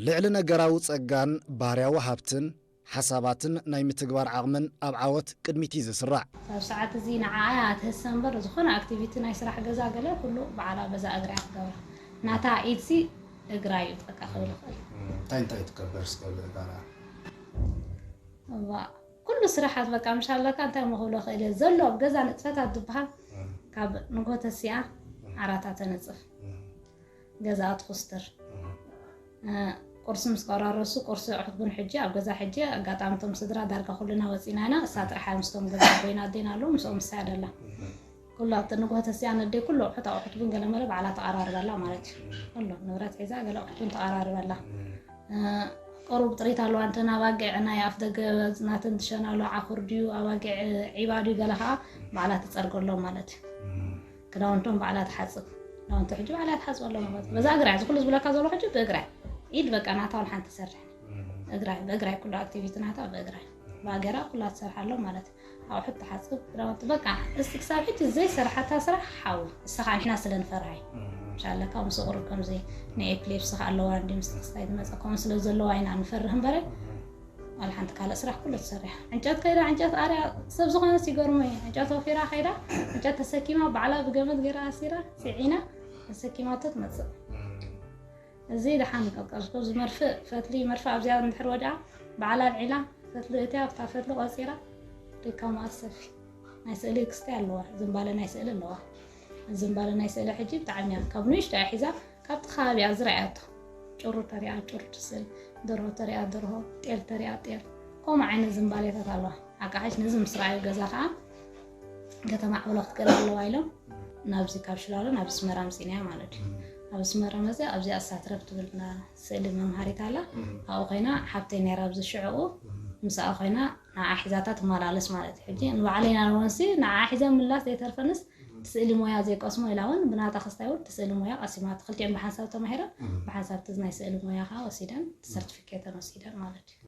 ልዕሊ ነገራዊ ጸጋን ባህርያዊ ሃብትን፣ ሓሳባትን ናይ ምትግባር ዓቕምን ኣብ ዓወት ቅድሚት እዩ ዝስራዕ። ኣብ ሰዓት እዚ ንዓኣ እያ ትህሰ እምበር፣ ዝኾነ ኣክቲቪቲ ናይ ስራሕ ገዛ ገለ ኩሉ ባዕላ በዛ እግራ እያ ትገብራ። ናታ ኢድሲ እግራ እዩ በቃ ክብል ይኽእል። እንታይ እንታይ ትገብር እስከ ብእጋራ? እዋ፣ ኩሉ ስራሓት በቃ ምሽ ኣለካ እንታይ እሞ ክብሎ ክእል እየ። ዘሎ ኣብ ገዛ ንጥፈታት ዝበሃል ካብ ንግሆ ተሲኣ ዓራታ ተነጽፍ። ገዛኣ ትኹስትር። ቁርሲ ምስ ቆራረሱ፣ ቁርሲ ኣቑሑት ቡን ሕጂ ኣብ ገዛ ሕጂ ኣጋጣሚ እቶም ስድራ ዳርጋ ኩልና ወጺና ኢና። እሳ ጥራሕ ምስቶም ገዛ ኣቦይና ኣዴና ኣለዉ፣ ምስኦም እሳ እያ ደላ። ኩሉ ኣብቲ ንግሆ ተሲኣ ነደይ ኩሉ ኣቑሑት፣ ኣቑሑት ቡን ገለ መለ ባዕላ ተቐራርበላ ማለት እዩ። ኩሉ ንብረት ሒዛ ገለ ኣቑሑት ቡን ተቐራርበላ። እ፣ ቁሩብ ጥሪት ኣለዋ፣ እንተን ኣባጊዕ ናይ ኣፍ ደገ ናተን ትሸናሉ ዓኹር ድዩ፣ ኣባጊዕ ዒባ ድዩ፣ ገለ ኸዓ ባዕላ ትጸርገሎም ማለት እዩ። ክዳውንቶም ባዕላ ትሓጽብ። ክዳውንቲ ሕጂ ባዕላ ትሓጽበሎም ማለት እዩ። በዛ እግራ፣ እዚ ኩሉ ዝብለካ ዘሎ ሕጂ ብእግራ። ኢድ በቃ ናታ ወላ ሓንቲ ትሰርሕ። እግራ፣ ብእግራ ኩሉ ኣክቲቪቲ ናታ ብእግራ። ባገራ ኩላ ትሰርሓሎም ማለት እዩ። ኣቑሑት ትሓጽብ፣ ክዳውንቲ በቃ፣ እስቲ ክሳብ ሕጂ ዘይሰርሓታ ስራሕ ሓዊ። እሳ ኸዓ ንሕና ስለ ንፈርሃ እዩ። ምሻለካ ምስ ቁሩብ ከምዚ ናይ ኤፕሌፕሲ ኸዓ ኣለዋ፣ እንዲ ምስ ክስታይ ዝመጸ ከምኡ ስለ ዘለዋ ኢና ንፈርህ እምበረ፣ ዋላ ሓንቲ ካልእ ስራሕ ኩሉ ትሰርሕ። ዕንጨት ከይዳ፣ ዕንጨት ኣርያ፣ ሰብ ዝኾነስ ይገርሞ እዩ። ዕንጨት ወፊራ ከይዳ፣ ዕንጨት ተሰኪማ፣ ባዕላ ብገመድ ገይራ ኣሲራ፣ ስዒና፣ ተሰኪማቶ ትመጽእ። እዚ ደሓን ቀልቀል፣ እዚ መርፍእ፣ ፈትሊ፣ መርፍእ ኣብዚኣ እንድሕር ወዲኣ፣ ባዕላ ኣልዒላ፣ ፈትሊ እትያ፣ ኣብታ ፈትሊ ቆጺራ፣ ሪካ መኣሰፊ። ናይ ስእሊ ክስታይ ኣለዋ፣ ዝምባለ ናይ ስእሊ ኣለዋ። ዝምባለ ናይ ስእሊ ሕጂ ብጣዕሚ እያ፣ ካብ ንእሽቶ እያ ሒዛ፣ ካብቲ ከባቢኣ ዝረኣያቶ። ጭሩ ተሪኣ ጭሩ ትስእል፣ ደርሆ ተሪኣ ደርሆ፣ ጤል ተሪኣ ጤል፣ ከምኡ ዓይነት ዝምባሌታት ኣለዋ። ሓቃሓሽ ነዚ ምስ ረኣዩ ገዛ ከዓ ከተማዕብሎ ክትክእል ኣለዋ ኢሎም ናብዚ ካብ ሽላሎ ናብ ኣስመራ ኣምጺእናያ ማለት እዩ። ኣብ ኣስመራ መፅያ ኣብዚኣ ሳትረብ ትብል ና-፣ ስእሊ መምሃሪት ኣላ። ኣብኡ ኮይና ሓብተይ ነይራ ኣብዚ ሽዕኡ፣ ምስኣ ኮይና ንዓ ሒዛታ ትመላለስ ማለት እዩ። ሕጂ ንባዕለይ ኢና ንወንሲ ንዓ ሒዘ ምላስ ዘይተርፈንስ እቲ ስእሊ ሞያ ዘይቀስሞ ኢላ እውን ብናታ ክስታይ እውን እቲ ስእሊ ሞያ ቀሲማቶ። ክልቲኦም ብሓንሳብ ተማሂረን ብሓንሳብ እቲ ናይ ስእሊ ሞያ ከዓ ወሲደን እቲ ሰርቲፊኬተን ወሲደን ማለት እዩ።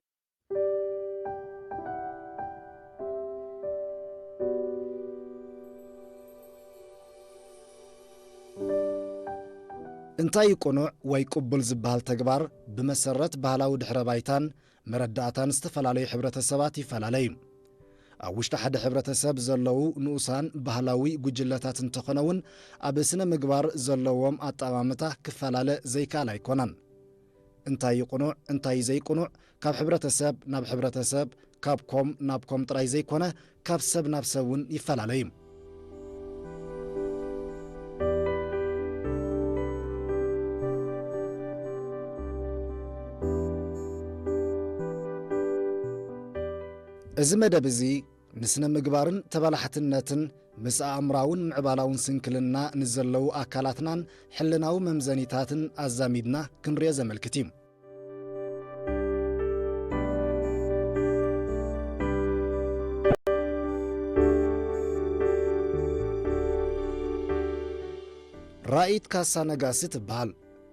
እንታይ እዩ ቅኑዕ ወይ ቅቡል ዝበሃል ተግባር ብመሰረት ባህላዊ ድሕረ ባይታን መረዳእታን ዝተፈላለዩ ሕብረተሰባት ይፈላለ እዩ። ኣብ ውሽጢ ሓደ ሕብረተሰብ ዘለዉ ንኡሳን ባህላዊ ጉጅለታት እንተኾነ እውን ኣብ ስነ ምግባር ዘለዎም ኣጠማምታ ክፈላለ ዘይከኣል ኣይኮነን። እንታይ እዩ ቅኑዕ፣ እንታይ እዩ ዘይቅኑዕ ካብ ሕብረተሰብ ናብ ሕብረተሰብ፣ ካብ ኮም ናብ ኮም ጥራይ ዘይኮነ ካብ ሰብ ናብ ሰብ እውን ይፈላለ እዩ። እዚ መደብ እዚ ንስነ ምግባርን ተባላሕትነትን ምስ ኣእምራውን ምዕባላውን ስንክልና ንዘለዉ ኣካላትናን ሕልናዊ መምዘኒታትን ኣዛሚድና ክንሪኦ ዘመልክት እዩ። ራኢት ካሳ ነጋሲ ትበሃል።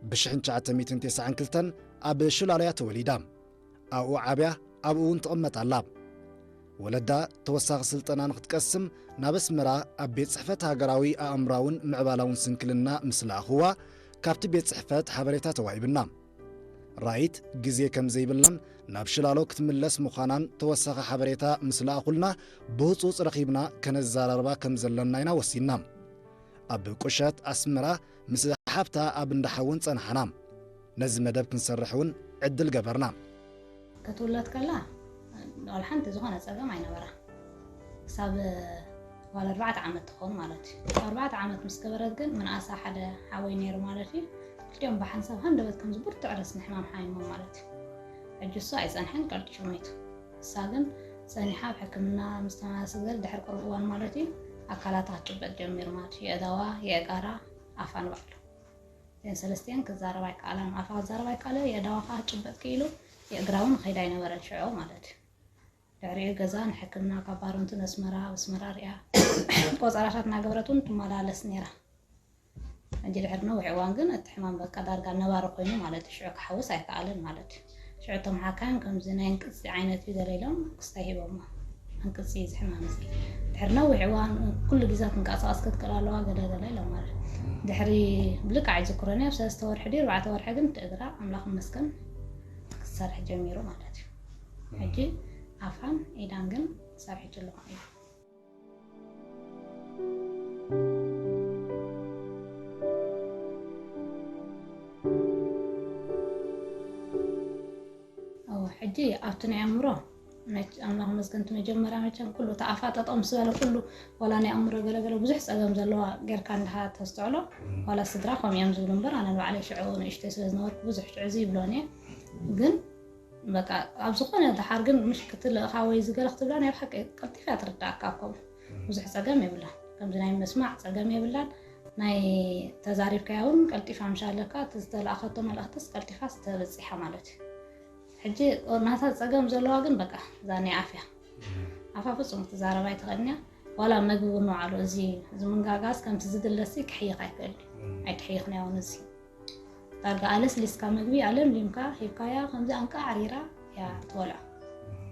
ብሽሕን ትሽዓተ ሚእትን ተስዓን ክልተን ኣብ ሽላሎያ ተወሊዳ። ኣብኡ ዓብያ፣ ኣብኡ እውን ትቕመጥ ኣላ። ወለዳ ተወሳኺ ስልጠና ንክትቀስም ናብ ኣስመራ ኣብ ቤት ጽሕፈት ሃገራዊ ኣእምራውን ምዕባላውን ስንክልና ምስ ለኣኽዋ፣ ካብቲ ቤት ጽሕፈት ሓበሬታ ተዋሂብና። ራይት ግዜ ከም ዘይብላን ናብ ሽላሎ ክትምለስ ምዃናን ተወሳኺ ሓበሬታ ምስ ለኣኹልና፣ ብህጹጽ ረኺብና ከነዘራርባ ከም ዘለና ኢና ወሲንና። ኣብ ቁሸት ኣስመራ ምስ ሓብታ ኣብ እንዳ ሓውን ጸናሕና። ነዚ መደብ ክንሰርሕ እውን ዕድል ገበርና። ክትውለድ ከላ ዋላ ሓንቲ ዝኾነ ጸገም ኣይነበራ። ክሳብ ጓል ኣርባዕተ ዓመት ትኸውን ማለት እዩ። ኣርባዕተ ዓመት ምስ ገበረት ግን ምንኣሳ ሓደ ሓወይ ነይሩ ማለት እዩ። ክልቲኦም ብሓንሳብ ሃንደበት ከምዚ ብርቱዕ ረስኒ ሕማም ሓሚሞም ማለት እዩ። ሕጂ እሱ ኣይጸንሐን፣ ቀልጢፉ ሞይቱ። እሳ ግን ጸኒሓ ኣብ ሕክምና ምስ ተመላለሰት ገለ ድሕሪ ቁሩብ እዋን ማለት እዩ ኣካላታ ክጭበጥ ጀሚሩ ማለት እዩ። የእዳዋ፣ የእጋራ፣ ኣፋ ንባዕሉ። እተን ሰለስቲአን ክዛረባ ኣይከኣላን። ኣፋ ክዛረባ ኣይከኣለ፣ የእዳዋ ከዓ ክጭበጥ ክኢሉ፣ የእግራ እውን ከይዳ ኣይነበረን ሽዑ ማለት እዩ። ድሕሪኡ ገዛ ንሕክምና ካብ ባረንቱ ነስመራ፣ ኣብ ኣስመራ ሪኣ ቆጸራታት እናገበረት እውን ትመላለስ ነይራ። ሕጂ ድሕሪ ነዊሕ እዋን ግን እቲ ሕማም በቃ ዳርጋ ነባሪ ኮይኑ ማለት እዩ። ሽዑ ክሓውስ ኣይከኣለን ማለት እዩ። ሽዑ እቶም ሓካይም ከምዚ ናይ እንቅጺ ዓይነት እዩ ገለ ኢሎም ክስታይ ሂቦሞ። እንቅጺ እዩ እዚ ሕማም እዚ። ድሕሪ ነዊሕ እዋን ኩሉ ግዜ ክትንቀሳቐስ ክትክእል ኣለዋ ገለ ገለ ኢሎም ማለት እዩ። ድሕሪ ብልክዕ ኣይዝክሮን እየ፣ ኣብ ሰለስተ ወርሒ ድዩ ኣርባዕተ ወርሒ ግን እቲ እግራ ኣምላኽ ይመስገን ክሰርሕ ጀሚሩ ማለት እዩ። ሕጂ ኣፋን ኢዳን ግን ሰርሒትሉ እዩ። እወ፣ ሕጂ ኣብቲ ናይ ኣእምሮ መች-፣ ኣምላኽ መስገን፣ እቲ መጀመርያ መቸም ኩሉ እቲ ኣፋ ጠጠው ምስ በለ ኩሉ፣ ዋላ ናይ ኣእምሮ ገለገለ ብዙሕ ጸገም ዘለዋ ጌርካ እንድኻ ተስተውዕሎ፣ ዋላ ስድራ ከምኡ እዮም ዝብሉ እምበር፣ ኣነ ንባዕለይ ሽዑ ንእሽተይ ስለ ዝነበርኩ ብዙሕ ሽዑ እዚ ይብሎን እየ። ግን በቃ ኣብ ዝኾነ ድሓር ግን ምሽ ክትልእኻ ወይ ዝገለ ክትብላ ናይ ብሓቂ ቀልጢፋ እያ ትርዳእካ እኮ። ብዙሕ ጸገም የብላን። ከምዚ ናይ ምስማዕ ጸገም የብላን። ናይ ተዛሪብካያ እውን ቀልጢፋ ምሽ ኣለካ፣ እቲ ዝተላእኸቶ መልእኽትስ ቀልጢፋ ዝተበጺሓ ማለት እዩ። ሕጂ ናታ ጸገም ዘለዋ ግን በቃ እዛ ናይ ኣፍ እያ። ኣፋ ፍጹም ክትዛረብ ኣይትኽእልን እያ። ዋላ መግቢ እውን ንባዕሉ እዚ፣ እዚ ምንጋጋስ ከምቲ ዝድለሲ ክሕይኽ ኣይክእል እዩ። ኣይትሕይኽን እያ እውን እዚ። ዳርጋ ኣለስሊስካ መግቢ ኣለምሊምካ ሂብካያ፣ ከምዚ ኣንቃዕሪራ እያ ትበልዖ።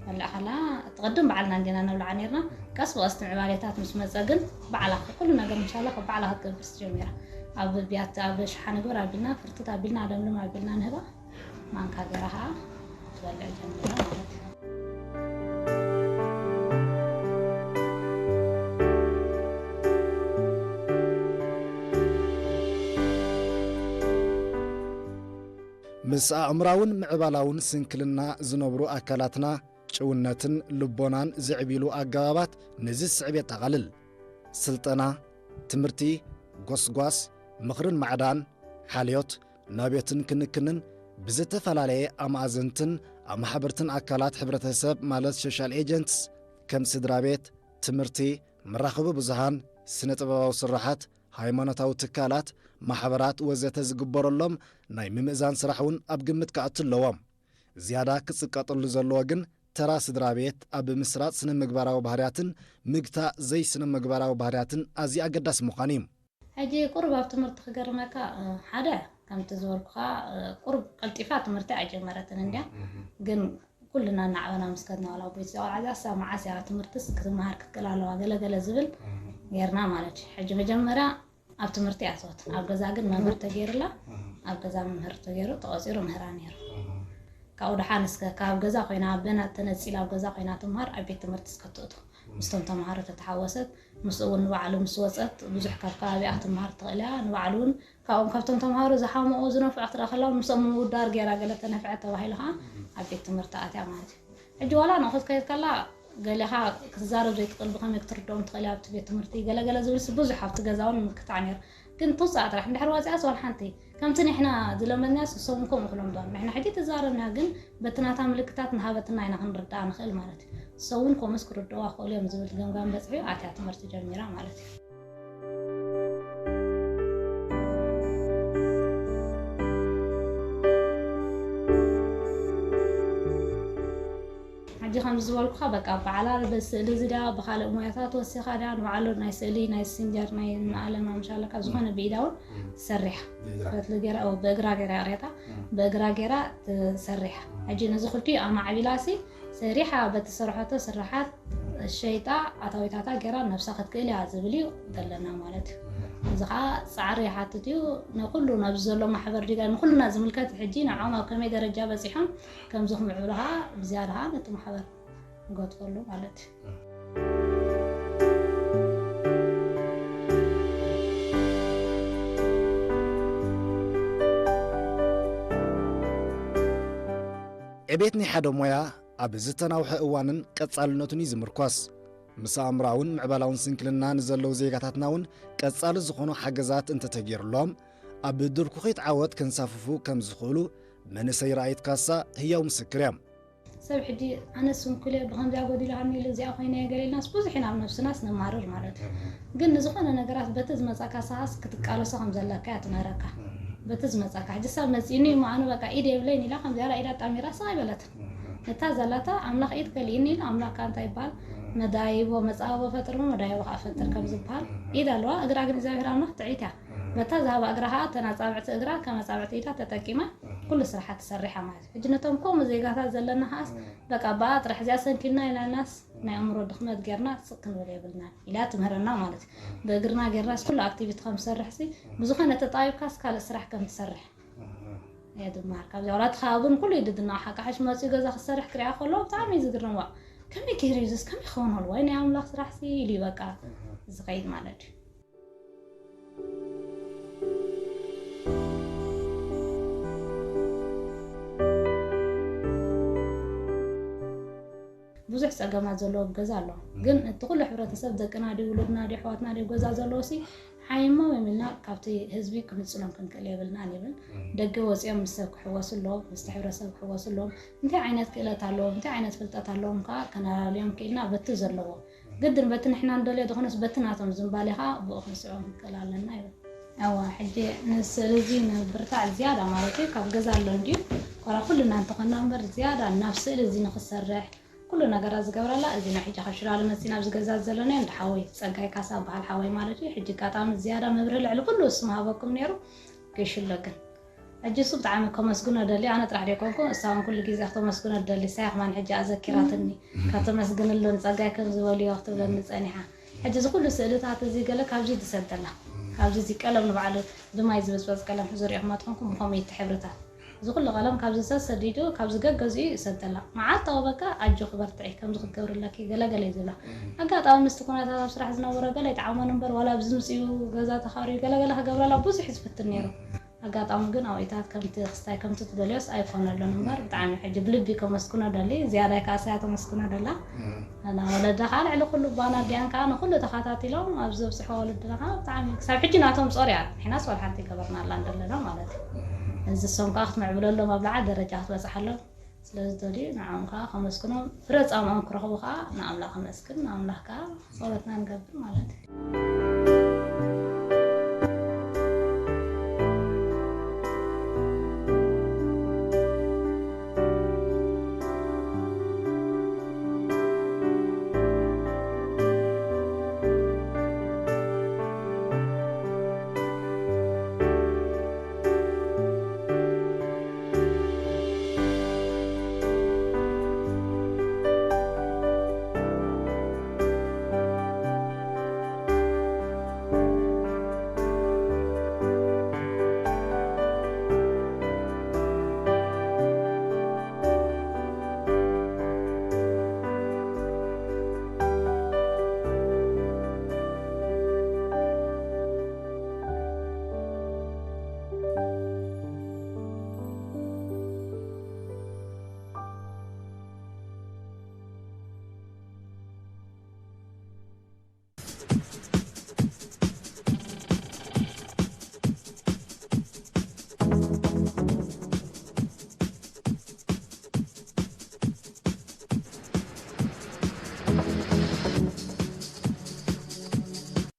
በልዕ ከላ፣ ትቕድም ባዕልና እንዲና ነብልዓ ነርና። ቀስ ብቐስ እቲ ምዕባሌታት ምስ መጸ ግን ባዕላ ኩሉ ነገር ምሻላ ካብ ባዕላ ክትገብር ጀሚራ። ኣብ ቢያቲ፣ ኣብ ሸሓኒ ግበር ኣቢልና፣ ፍርትት ኣቢልና፣ ኣለምልም ኣቢልና ንህባ። ማንካ ገይራ ኸዓ ትበልዕ ጀሚራ ማለት እዩ። ምስ ኣእምራውን ምዕባላውን ስንክልና ዝነብሩ ኣካላትና፣ ጭውነትን ልቦናን ዝዕብሉ ኣገባባት ነዚ ዝስዕብ የጠቓልል። ስልጠና፣ ትምህርቲ፣ ጎስጓስ፣ ምኽርን ማዕዳን፣ ሓልዮት፣ ናብዮትን ክንክንን ብዝተፈላለየ ኣማእዘንትን ኣማሕበርትን ኣካላት ሕብረተሰብ ማለት ሶሻል ኤጀንትስ ከም ስድራ ቤት፣ ትምህርቲ፣ መራኸቢ ብዙሃን፣ ስነ ጥበባዊ ስራሓት፣ ሃይማኖታዊ ትካላት፣ ማሕበራት ወዘተ ዝግበረሎም ናይ ምምእዛን ስራሕ እውን ኣብ ግምት ክኣቱ ኣለዎም። ዝያዳ ክጽቀጠሉ ዘለዎ ግን ተራ ስድራ ቤት ኣብ ምስራጽ ስነ ምግባራዊ ባህርያትን ምግታእ ዘይስነ ምግባራዊ ባህርያትን ኣዝዩ ኣገዳሲ ምዃኑ እዩ። ሕጂ ቁሩብ ኣብ ትምህርቲ ክገርመካ፣ እ፣ ሓደ ከምቲ ዝበልኩኻ፣ እ፣ ቁሩብ ቀልጢፋ ትምህርቲ ኣይጀመረትን እንድያ። ግን ኩልና እናዓበና ምስ ከድና ዋላ ኣቦይቲ እዛ ቆልዓ እዚኣ እሳ መዓስ እያ ትምህርትስ ክትመሃር ክትክእል ኣለዋ ገለ ገለ ዝብል ጌርና ማለት እዩ። ሕጂ መጀመርያ ኣብ ትምህርቲ እያ ኣተወት። ኣብ ገዛ ግን መምህር ተገይሩላ፣ ኣብ ገዛ መምህር ተገይሩ ተቖጺሩ ምህራ ነይሩ። ካብኡ ደሓን እስከ ካብ ገዛ ኮይና ኣበና ተነጺላ ኣብ ገዛ ኮይና ትምሃር ኣብ ቤት ትምህርቲ እስከ ትእቱ። ምስቶም ተምሃሮ ተተሓወሰት፣ ምስኡ እውን ንባዕሉ ምስ ወጸት ብዙሕ ካብ ከባቢኣ ክትምሃር ትኽእል እያ። ንባዕሉ እውን ካብኦም ካብቶም ተምሃሮ ዝሓምቑ ዝነፍዑ ክትረኣ ከላ እውን ምስኦም ምውዳር ገይራ ገለ ተነፍዐት ተባሂሉ ከዓ ኣብ ቤት ትምህርቲ ኣትያ ማለት እዩ። ሕጂ ዋላ ንእኹት ከይድ ከላ ገሊኻ ክትዛረብ ዘይትኽእል ብኸመይ ክትርድኦም ትኽእል እያ ኣብቲ ቤት ትምህርቲ ገለገለ ዝብልሲ ብዙሕ ኣብቲ ገዛ እውን ምክታዕ ነይሩ። ግን ትውፃእ ጥራሕ እንድሕር ወፂኣስ ዋላ ሓንቲ ከምቲ ንሕና ዝለመድናስ እሶም ከምኡ ክለምዶ ንሕና ሕጂ ተዛረብና ግን በቲ ናታ ምልክታት ንሃበትና ኢና ክንርዳኣ ንኽእል ማለት እዩ። እሶም እውን ከምኡስ ክርድዋ ክኽእሉ እዮም ዝብል ገምጋም በፅሑ ኣትያ ትምህርቲ ጀሚራ ማለት እዩ። ሕጂ ከምዚ ዝበልኩኻ በቃ በዓላ በዚ ስእሊ እዚ ድያ ብኻልእ ሞያታት ወሲኻ ድያ ንባዕሉ ናይ ስእሊ ናይ ሲንጀር ናይ ንኣለም ኣምሻለካ ዝኾነ ብኢዳ እውን ትሰርሕ ፈትሊ ገይራ ኦ፣ ብእግራ ገይራ ቅሬታ ብእግራ ገይራ ትሰርሕ። ሕጂ ነዚ ክልቲኡ ኣማዕቢላሲ ሰሪሓ በቲ ሰርሖቶ ስራሓት ሸይጣ ኣታዊታታ ገይራ ነብሳ ክትክእል እያ ዝብል እዩ ዘለና ማለት እዩ። እዚ ከዓ ፃዕሪ ይሓትት እዩ ንኩሉ ናብዚ ዘሎ ማሕበር ዲጋ ንኩልና ዝምልከት ሕጂ ንዕኦም ኣብ ከመይ ደረጃ በፂሖም ከምዚ ክምዕብሉ ከዓ ብዝያዳ ከዓ ነቲ ማሕበር ንገድፈሉ ማለት እዩ። ዕቤት ናይ ሓደ ሞያ ኣብ ዝተናውሐ እዋንን ቀጻልነቱን እዩ ዝምርኮስ። ምስ ኣእምራውን ምዕባላውን ስንክልና ንዘለዉ ዜጋታትና እውን ቀጻሊ ዝኾኑ ሓገዛት እንተተገይሩሎም ኣብ ድርኩኺት ዓወት ከንሳፍፉ ከም ዝኽእሉ መንእሰይ ረኣይት ካሳ ህያው ምስክር እዮም። ሰብ ሕጂ ኣነ ስንኩል እየ ብኸምዚኣ ጎዲላሃኒ ኢሉ እዚኣ ኮይነ እየ ገለ ኢልናስ ብዙሕ ኢና ኣብ ነብስናስ ነማርር ማለት እዩ። ግን ንዝኾነ ነገራት በቲ ዝመጻካ ሰዓስ ክትቃለሶ ከም ዘለካ እያ ትምህረካ። በቲ ዝመጻካ ሕጂ ሰብ መጺኒ እሞ ኣነ በቃ ኢድ የብለይን ኢላ ከምዚኣ ኢላ ጣሚራ ስቕ ኣይበለትን። እታ ዘላታ ኣምላኽ ኢድ ከሊእኒ ኢሉ ኣምላኽካ እንታይ ይበሃል? መዳይቦ መጻቦ ፈጥር እሞ መዳይቦ ከኣ ፈጥር ከም ዝበሃል ኢድ ኣለዋ። እግራ ግን እግዚኣብሔር ኣምላኽ ጥዕይቲ እያ። በታ ዝሃባ እግራ ከኣ እተን ኣጻብዕቲ እግራ ከም ኣጻብዕቲ ኢዳ ተጠቂማ ኩሉ ስራሓ ትሰርሕ እያ ማለት እዩ። ሕጂ ነቶም ከምኡ ዜጋታት ዘለና ከኣስ በቃ ብኣ ጥራሕ እዚኣ ሰንኪልና ኢላናስ ናይ ኣእምሮ ድኽመት ጌርና ስቕ ክንብል የብልናን ኢላ ትምህረና ማለት እዩ። ብእግርና ጌርናስ ኩሉ ኣክቲቪቲ ከም ዝሰርሕሲ ብዝኾነ ተጣቢብካስ ካልእ ስራሕ ከም ትሰርሕ እየ ዝመሃር ካብዚ። ዋላ እቲ ከባቢ እውን ኩሉ እዩ ድድና ሓቃሓሽ መፅኡ ገዛ ክሰርሕ ክሪኣ ከሎ ብጣዕሚ እዩ ዝግርም። ዋ፣ ከመይ ገይሩ እዩ ዝስ ከመይ ክኸውን? ወይ ናይ ኣምላኽ ስራሕ ሲ ኢሉ እዩ በቃ ዝኸይድ ማለት እዩ። ብዙሕ ጸገማት ዘለዎ ገዛ ኣሎ። ግን እቲ ኩሉ ሕብረተሰብ፣ ደቅና ድዩ፣ ውሉድና ድዩ፣ ኣሕዋትና ድዩ ገዛ ዘለዎ ሲ ሓይሞ ኢልና ካብቲ ህዝቢ ክንጽሎም ክንክእል የብልናን ይብል። ደገ ወጺኦም ምስ ሰብ ክሕወሱ ኣለዎም፣ ምስቲ ሕብረተሰብ ክሕወሱ ኣለዎም። እንታይ ዓይነት ክእለት ኣለዎም፣ እንታይ ዓይነት ፍልጠት ኣለዎም ከኣ ከነላልዮም ክኢልና በቲ ዘለዎ። ግድን በቲ ንሕና ንደልዮ ዝኾነስ በቲ ናቶም ዝንባሌ ከኣ ብኡ ክንስዕቦም ክንክእል ኣለና ይብል። እዋ፣ ሕጂ ንስእሊ እዚ ንብርታዕ ዝያዳ ማለት እዩ። ካብ ገዛ ኣሎ እንድዩ፣ ኮራ ኩልና እንተኾና እምበር ዝያዳ ናብ ስእሊ እዚ ንኽሰርሕ ኩሉ ነገራት ዝገብረላ እዚ ናይ ሕጂ ካብ ሽላሎ መፂና ኣብዚ ገዛ ዘለናዮ እንዳ ሓወይ ጸጋይ ካሳ በሃል ሓወይ ማለት እዩ። ሕጂ ኣጋጣሚ ዝያዳ መብርሂ ልዕሊ ኩሉ እሱ ምሃበኩም ነይሩ። ገይሽሎ ግን ሕጂ እሱ ብጣዕሚ ከመስግኖ ደሊ፣ ኣነ ጥራሕ ደይኮንኩ እሳ እውን ኩሉ ግዜ ክተመስግኖ ደሊ። ሳይ ከማን ሕጂ ኣዘኪራትኒ፣ ከተመስግንሉ ንጸጋይ ከም ዝበልዮ ክትብለኒ ጸኒሓ። ሕጂ እዚ ኩሉ ስእልታት እዚ ገለ ካብዚ ትሰደላ፣ ካብዚ እዚ ቀለም ንባዕሉ ብማይ ዝበጽበጽ ቀለም ሕዚ ሪእኹም ትኾንኩም ብኸምኡ ይትሕብርታት። እዚ ኩሉ ቀለም ካብዚ ሰሰዲዱ ካብዚ ገገዚኡ ይሰደላ። መዓልታዊ በቃ ኣጆኺ በርትዒ ከምዚ ክትገብሪ ኣለኪ ገለ ገለ እዩ ዝብላ። ኣጋጣሚ ምስቲ ኩነታት ኣብ ስራሕ ዝነበሮ ገለ ይጠዓሞን እምበር ዋላ ኣብዚ ምፅኡ ገዛ ተኻርዩ ገለ ገለ ክገብረላ ብዙሕ እዩ ዝፍትን ነይሩ። ኣጋጣሚ ግን ኣብኢታት ከምቲ ክስታይ ከምቲ ትደልዮስ ኣይኮነሉን እምበር ብጣዕሚ ሕጂ ብልቢ ከመስግኖ ደሊ ዝያዳይ ከዓ ሳያ ተመስግኖ ደላ። እና ወለዳ ከዓ ልዕሊ ኩሉ ባና ዲያን ከዓ ንኩሉ ተኸታቲሎም ኣብ ዘብፅሖ ወለድና ከዓ ብጣዕሚ ክሳብ ሕጂ ናቶም ፆር እያ። ንሕናስ ዋላ ሓንቲ ገበርናላ እንደለና ማለት እዩ። እዚ እሶም ከዓ ክትምዕብለሎም ኣብ ላዕሊ ደረጃ ክትበፅሓሎም ስለ ዝደልዩ ንዓኦም ከዓ ከመስግኖም ፍረ ፃምኦም ክረኽቡ ከዓ ንኣምላኽ ከመስግን ንኣምላኽ ከዓ ጸሎትና ንገብር ማለት እዩ።